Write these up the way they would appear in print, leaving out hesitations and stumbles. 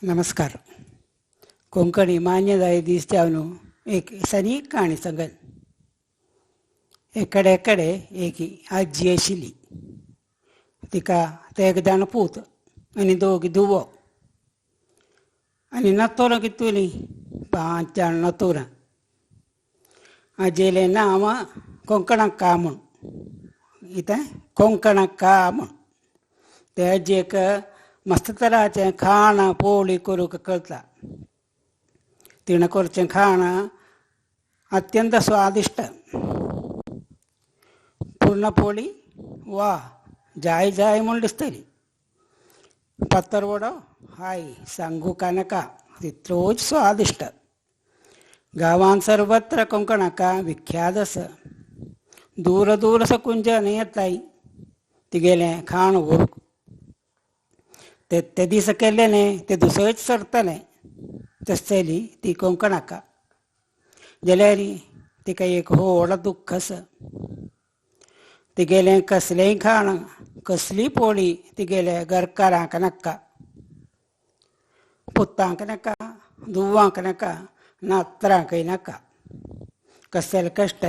नमस्कार. कोंकणी मान्यताय दीस जावन एक सनी काणी सांगल. एकडे कडे एक आजी आशिल्ली. तिका तेग जाण पूत आनी दोग धुवो आनी नातोरां कितुलीं 5 जाण नातोरां. आजयेलें नांव कोंकणक्का म्हूण. कितें कोंकणक्का म्हूण. ते आजयेक मस्त तराचें खाण पोळी करूंक कळटा. तिणें करचें खाण अत्यंत स्वादिश्ट. पुर्णपोळी वा जाय जाय म्हूण दिसतली. पत्तरवडो हाय सांगूका नाका तितलोच स्वादिश्ट. गांवांत सर्वत्र कोंकणक्का विख्यात आसा. दूर दूर साकून जन येताय तिगेलें खाण व्हरूंक. ते ते दीस केल्लें न्ही ते दुसरेच सरतलें तसली ती कोंकणक्का. जाल्यार तिका एक व्हड दुख्ख आसा. तिगेलें कसलेंय खाण कसली पोळी तिगेल्या घरकारांक नाका, पुतांक नाका, धुवांक नाका, नातरांकय नाका. कसले कश्ट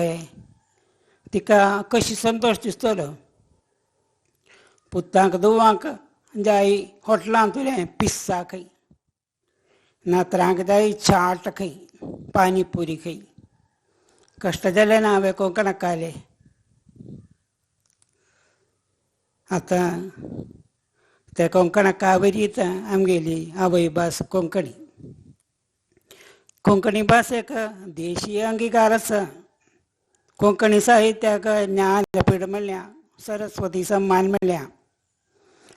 तिका कशी संतोश दिसतलो. पुतांक धुवांक जाय हॉटेलांतुलें पिस्सा खंय, नातरांक जाय चाट खंय, पानीपुरी खंय. कश्ट जालें ना हांवें कोंकणक्काले. आतां ते कोंकणक्का वरीच आमगेली आवय भास कोंकणी. कोंकणी भास एक देशीय अंगीकार आसा. कोंकणी साहित्याक ज्ञानपीठ मेळ्ळ्या, सरस्वती सन्मान मेळ्ळ्या.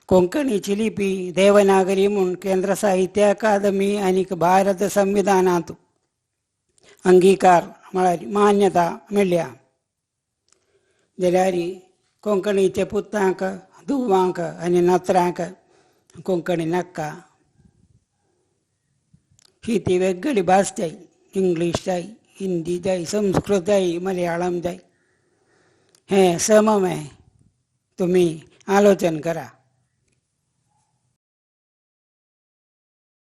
कोंकणीची लिपी देवनागरी म्हूण केंद्र साहित्य अकादमी आनी भारत संविधानांत अंगीकार म्हळ्यार मान्यता मेळ्ळ्या. जाल्यार कोंकणीचे पुतांक धुवांक आनी नातरांक कोंकणी नाका. ही ती वेगळी भास जाय, इंग्लीश जाय, हिंदी जाय, संस्कृत जाय, मलयाळम जाय. हें सममें तुमी आलोचन करा.